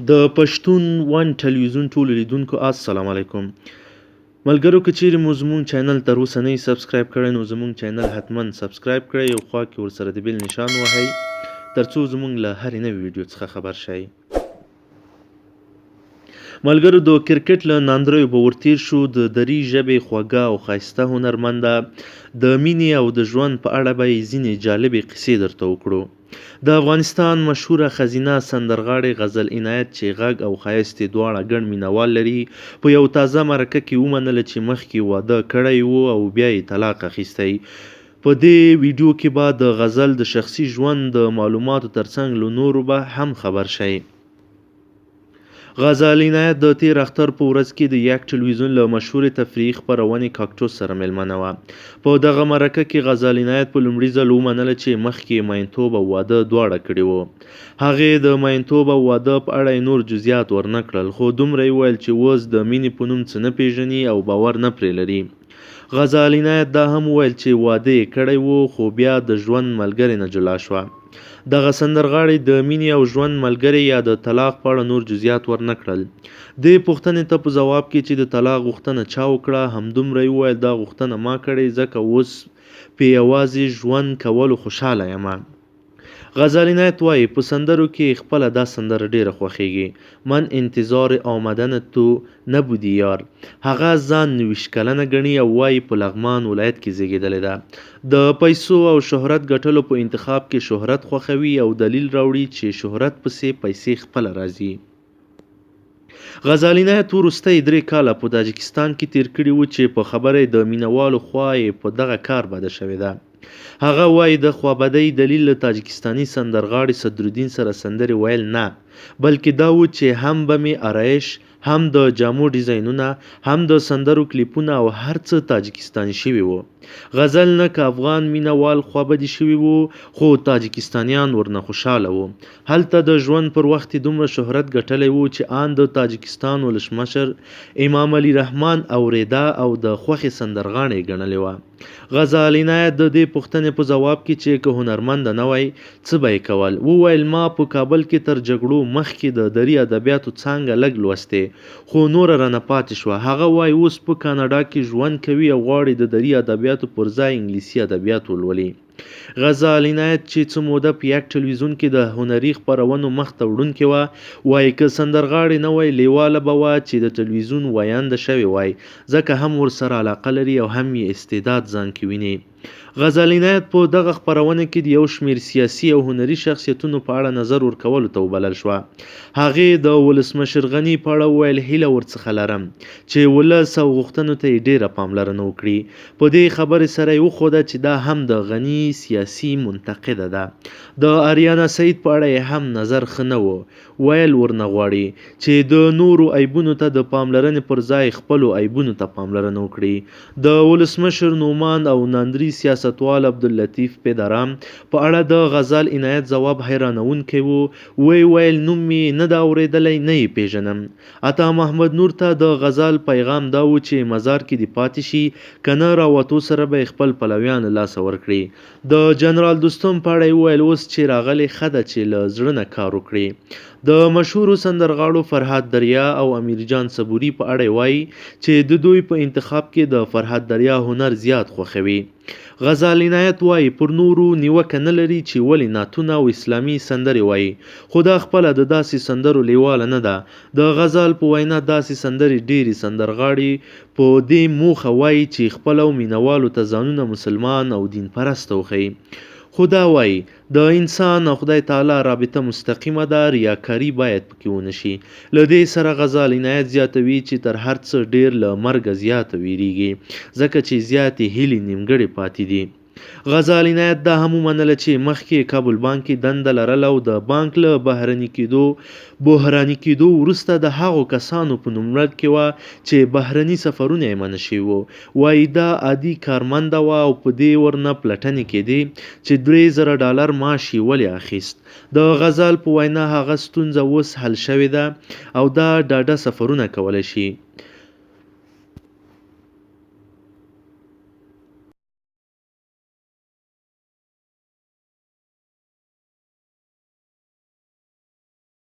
د پښتون ون ټلویزیون ټولو لیدونکو السلام علیکم ملګرو، که چیرې مو زموږ چینل تر اوسه نه سبسکرایب کړی نو زموږ چینل حتما سبسکرایب کړئ او خوا کې ورسره د بیل نشان وهئ ترڅو زموږ له هرې نوې ویډیو څخه خبر شئ. ملګرو، د کرکټ له ناندریو به ورتیر شو، د دري ژبې خوږه او ښایسته هنرمنده د مینې او د ژوند په اړه به یې ځینې جالبې قصې درته وکړو. د افغانستان مشهوره ښځینه سندرغاړې غزل عنایت چې غږ او ښایست یې دواړه ګڼ مینوال لري، په یو تازه مرکه کې ومنله چې مخکې واده کړی و او بیا یې طلاق اخیستی. په دې ویډیو کې به د غزل د شخصي ژوند د معلوماتو ترڅنګ له نورو به هم خبر شئ. غزل عنایت د تېر اختر په ورځ کې د یک ټلویزیون له مشهورې تفریحي خپرونې کاکټوس سره مېلمنه وه. په دغه مرکه کې غزل عنایت په لومړي ځل ومنله چې مخکې یې مئینتوب او واده دواړه کړي وو. هغې د مئینتوب او واده په اړه یې نور جزییات ورنه کړل، خو دومره یې وویل چې اوس د مینې په نوم څه نه پېژني او باور نه پرې لري. غزال عنایت دا هم وویل چې واده یې کړی و، خو بیا د ژوند ملګرې نه جلا شوه. دغه سندرغاړې د مینې او ژوند ملګرې یا د طلاق په اړه نور جزییات ورنه کړل. دې پوښتنې ته په ځواب کې چې د طلاق غوښتنه چا وکړه، همدومره یې وویل، دا غوښتنه ما کړې، ځکه اوس پې یوازې ژوند کولو خوشحاله یمه. غزال عنایت وايي، په سندرو کې یې خپله دا سندره ډېره خوښېږي، من انتظار آمدن تو نبودی یار. هغه ځان 29 کلنه ګڼي او وايي په لغمان ولایت کې زېږېدلې ده. د پیسو او شهرت ګټلو په انتخاب کې شهرت خوښوي او دلیل راوړي چې شهرت پسې پیسې خپله راځي. غزال عنایت وروستي 3 کاله په تاجکستان کې تېر کړي وو چې په خبره یې د مینه والو خوا یې په دغه کار بده شوې ده. هغه وايي د خوابدۍ دلیل له تاجکستاني سندرغاړي صدرالدین سره سندرې ویل نه، بلکې دا و چې هم به مې ارایش، هم د جامو ډیزاینونه، هم د سندرو کلیپونه او هر څه تاجکستاني شوي وو. غزل نه که افغان مینه وال خوابدي شوي وو، خو تاجکستانیان ورنه خوشحاله وو. هلته د ژوند پر وخت یې دومره شهرت ګټلی و چې آن د تاجکستان ولسمشر امام علي رحمان اورېده او د خوښې سندرغاړې یې ګڼلې وه. غزال عنایت د دې پوښتنې په ځواب کې چې که هنرمنده نه وای څه به یې کول، وویل، ما په کابل کې تر جګړو مخکې د دري ادبیاتو څانګه لږ لوستې، خو نوره رانه پاتې شوه. هغه وايي اوس په کاناډا کې ژوند کوي او غواړي د دري ادبیاتو پر ځای انګلیسي ادبیات ولولي. غزال عنایت چې څه موده په یک ټلویزیون کې د هنري خپرونو مخ ته وړونکې وه، وايي که سندرغاړې نه وای لېواله به وه چې د ټلویزیون ویانده شوې وای، ځکه هم ورسره علاقه لري او هم یې استعداد ځان کې ویني. غزال عنایت په دغه خپرونه کې د یو شمېر سیاسي او هنري شخصیتونو په اړه نظر ورکولو ته وبلل شوه. هغې د ولسمشر غني په اړه وویل، هیله ورڅخه لرم چې ولس او غوښتنو ته یې ډېره پاملرنه وکړي. په دې خبرې سره یې وښوده چې دا هم د غني سیاسي منتقده ده. د اریانا سعید په اړه یې هم نظر ښه نه و، ویل ورنه غواړي چې د نورو عیبونو ته د پاملرنې پر ځای خپلو عیبونو ته پاملرنه وکړي. د ولسمشر نوماند او ناندري سیاستوال عبداللطیف پدرام په اړه د غزال عنایت ځواب حیرانوونکی و، ویې ویل، نوم مې یې نه ده اورېدلی، نه یې پېژنم. عطا محمد نور ته د غزال پیغام دا و چې مزار کې دې پاتې شي، که نه راوتو سره به یې خپل پلویان له لاسه ورکړي. د جنرال دوستم په اړه یې وویل، اوس چې راغلې ښه ده چې له زړه نه کار وکړي. د مشهورو سندرغاړو فرهاد دریا او امیر جان صبوري په اړه یې وايي چې د دوی په انتخاب کې د فرهاد دریا هنر زیات خوښوي. غزال عنایت وايي، پر نورو نیوکه نه لري چې ولې نعتونه او اسلامي سندرې وايي، خو دا خپله د داسې سندرو لېواله نه ده. د غزال په وینا داسې سندرې ډېری سندرغاړي په دې موخه وايي چې خپل او مینه والو ته ځانونه مسلمان او دین پرسته وښيي. خو دا وايي، د انسان او خدای تعالی رابطه مستقیمه ده، ریاکاري باید پکې ونه شي. له دې سره غزال عنایت زیاتوي چې تر هر څه ډېر له مرګه زیاته وېرېږي، ځکه چې زیاتې هیلې نیمګړې پاتې دي. غزال عنایت دا هم ومنله چې مخکې یې کابل بانک کې دنده لرله او د بانک له بهرني کېدو بحراني کېدو وروسته د هغو کسانو په نوملړ کې وه چې بهرني سفرونه یې منع شوي وو. وايي دا عادي کارمنده وه او په دې ورنه پلټنې کېدې چې 3000 ډالر معاش یې ولې اخیست. د غزال په وینا هغه ستونزه اوس حل شوې ده او دا ډاډه سفرونه کولی شي.